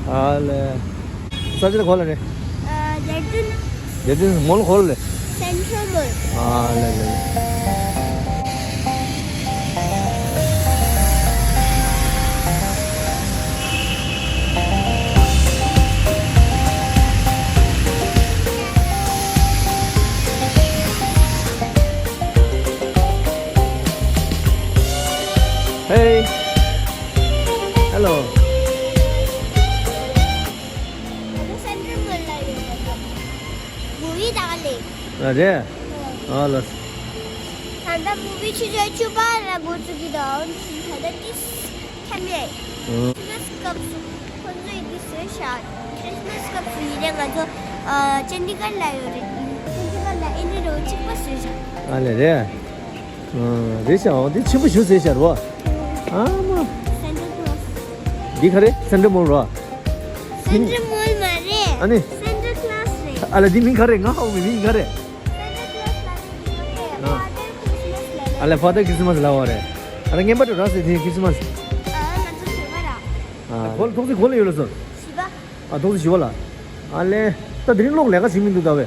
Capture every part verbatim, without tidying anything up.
ཨ་ལེ། ས་ཆ་དེ་ག་ལ་རེད། ཨ། རྡ་རྡུན། རྡ་རྡུན་མོལ་ག་ལ་རེད། སེན་ཊྲལ་མོལ། ཨ་ལེ་ལེ། Hey. Hello. ང་ཚོ་སེན་ཊྲལ་མོལ་ལ་ཡོད། མུ་བི་ལྟ་ག་སླེབས། ཨ་རེད། ཨ་ལ། ད་ལྟ་མུ་བི་ཆུ་ཚོད་བཅུ་པ་ལ་འགོ་ཚུགས་ཀྱི་འདུག་ད་ལྟ་ཏིས་ཁྲིམས་རེད། ཨ། ཁྲིསམས་སྐབས་སུ་ཁོ་ཚོས་འདི་བཟོས་ཤག་ཁྲིསམས་སྐབས་སུ་ཡིན་ནའི་ང་ཚོ་ཨ་ཅན་དི་གར་ལ་ཡོད་རེད། ཅན་དི་གར་ལ་ཨེ་ནི་རོ་གཅིག་པ་བཟོས་ཤག་ཨ་ལེ་རེད། ཨ་རེད་ཤག་འོ་འདི་ཆེན་པོ་ཞེ་པོ་ཟེར་ཤག་རོ། ཨ་མ། སེན་ཊར་ཀློ་སི། འདི་ག་རེ། སེན་ཊར་མོལ་རོ། སེན་ཊར་མོལ་མ་རེད། ཨ་ནི། སེན་ཊར་ཀློ་སི་རེད། ཨ་ལེ་འདི་མིང་ག་རེ། ང་ཧ་གོ་མེད། མིང་ག་རེ། སེན་ཊར་ཀློ་སི་ལ་ཨ། ཕ་ཏར་ཁྲིསམས་ལ་ཨ་ལེ་ཕ་ཏར་ཁྲིསམས་ལ་བ་རེད། ཨ་ལེ་ངན་པ་དུ་ར་སེ་དེ་ཁྲིསམས། ཨ་ང་ཚོ་བྱེད་པ་ར། ཨ་ཁོ་ལ་ཐོག་སི་ཁོ་ལ་ཡོད་ལ་སོ། བྱིས་པ། ཨ་ཐོག་སི་བྱིས་པ་ལ། ཨ་ལེ། ད་དེ་རིང་གློག་ལས་ཀ་བྱེད་མི་འདུག་ད་བས།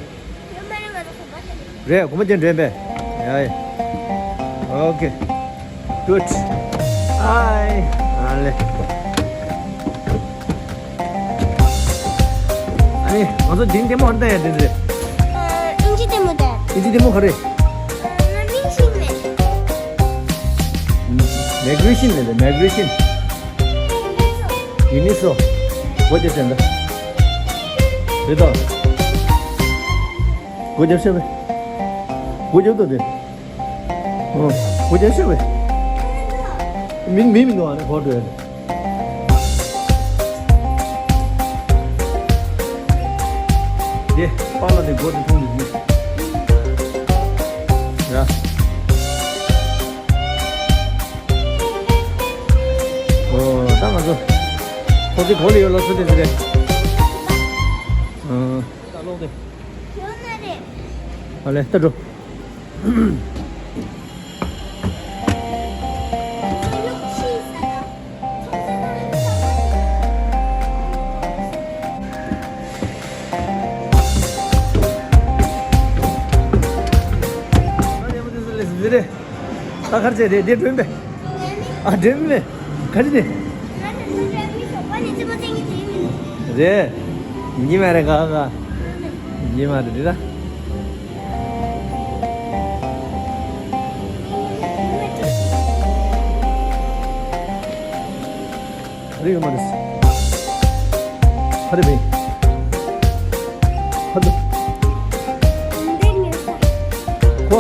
ཡོད་མ་རེད། ང་ཚོ་གོམ་པ་རྒྱག་ནས། རེད། གོམ་པ་རྒྱག་འདྲེན་པས། ཡ་ཡ། ཨོ་ཁེ། གུཌ། ཧའི། ཨ་ལེ། ཨ་ནི་ང་ཚོ་འདི་ལྟད་མོ་ཧར་ལྟ་ཡ་འདི་འདི་རེད། ཨ། ཨིན་ཇི་ལྟད་མོ་ལྟ་ཡ། ཨིན་ཇི་ལྟད་མོ་ག་རེ། ཨ། ང་མིང་ཤེས་མེད། མའི་གྷི་རེ་ཤན་རེད། མའི་གྷི་རེ་ཤན། ཡུ་ནི་སོ། སྒོ་རྒྱབ་བྱས་འདི། རེད་དོ། སྒོ་རྒྱབ་བྱས་པས། སྒོ་རྒྱབ་དོ་དེ། ཨོ། སྒོ་རྒྱབ་བྱས་པས། མིན་མིན་མིན་ནོ་ཨ་ནི་གོ་འགྲོ་ཡ་ནི། དེ་པཱ་ལགས་དེ་སྒོ་དེ་མཐོང་འདུག་མི། ཡ། ཨོ། ད་ང་ཚོ་ཁོ་ཚོའི་གོ་ལ་ཡོད་ལ་སོ་དེ་ཟེར་རེད། ཨ། ད་ལོག་དེ། ཡོད་ན་རེད། ཨ་ལེ་ད་འགྲོ། ད་གར་ཆེ་རེད་དེ་སྒྲོན་པས། ཨ་སྒྲོན་མེ། ག་རེ་རེད། རེད། ཉི་མ་རེད་ག་ག་ཉི་མ་རེད་ར། རིག་མ་རེད། ཧ་རེ་བེ། ཧ་དུ། ཁོ།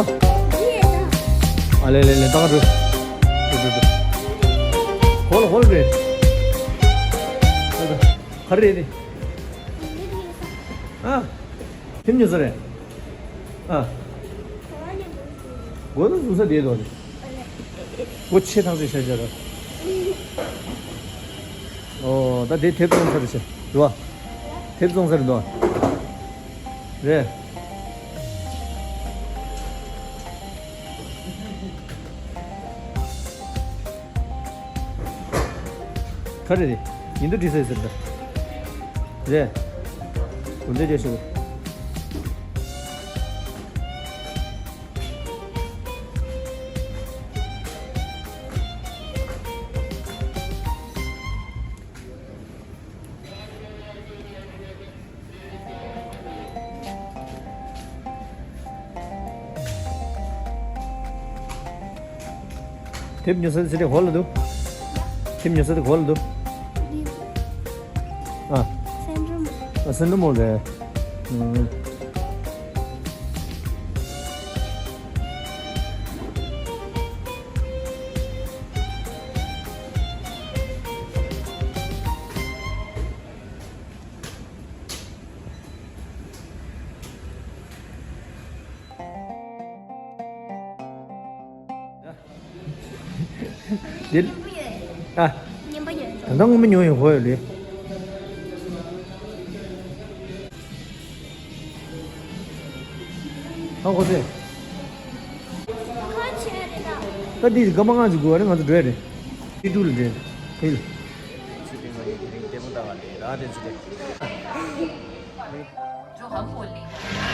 ཨ་ལེ་ལེ་ལེ་ད་ག་རེད། ཧོལ་ཧོལ་རེད། ཧ་རེ་རེད། ཨ། ཐིམ་ཉོ་ས་རེད། ཨ། གོ་ན་བཟུང་ས་དེ་དོ་རེད། གོ་ཆེ་ཐང་ཆེ་ཤ་ཤ་ར། ཨོ་ད་དེ་དེབ་བཙོང་ས་རེད་ཤ་རེད་བ། དེབ་བཙོང་ས་རེད་དོ། རེད། ག་རེ་རེད། ཉིན་དུ་བྲིས་ས་ཟེར་ད། རེད། དགོན་སྡེ་རྒྱ་ཤོག་དེབ་ཉོ་ས་དེ་ཧོལ་ལ་འདུག་དེབ་ཉོ་ས་དེ་ཧོལ་ལ་འདུག་ཨ། སེན་ཊར་མོལ། ཨ། སེན་ཊར་མོལ་རེད། ཨུམ། འདི། ཨ། ད་ལྟ་སྔོན་མ་ཉོ་ཡོད་གོ་ཡོད་ལེ། ཧ་གོ་ཚེ། ད་འདི་སྐར་མ་ལྔ་ཅིག་དགོས་རེད། ང་ཚོ་འགྲོ་ཡ་རེད། ཏི་ཏུ་ལ་འགྲོ་ཡ་རེད། ཧེ་ལ། དེ་རིང་ལྟད་མོ་ལྟ་བ་ལས་རག་དེ་ཚོ་རེད། जो हम बोलने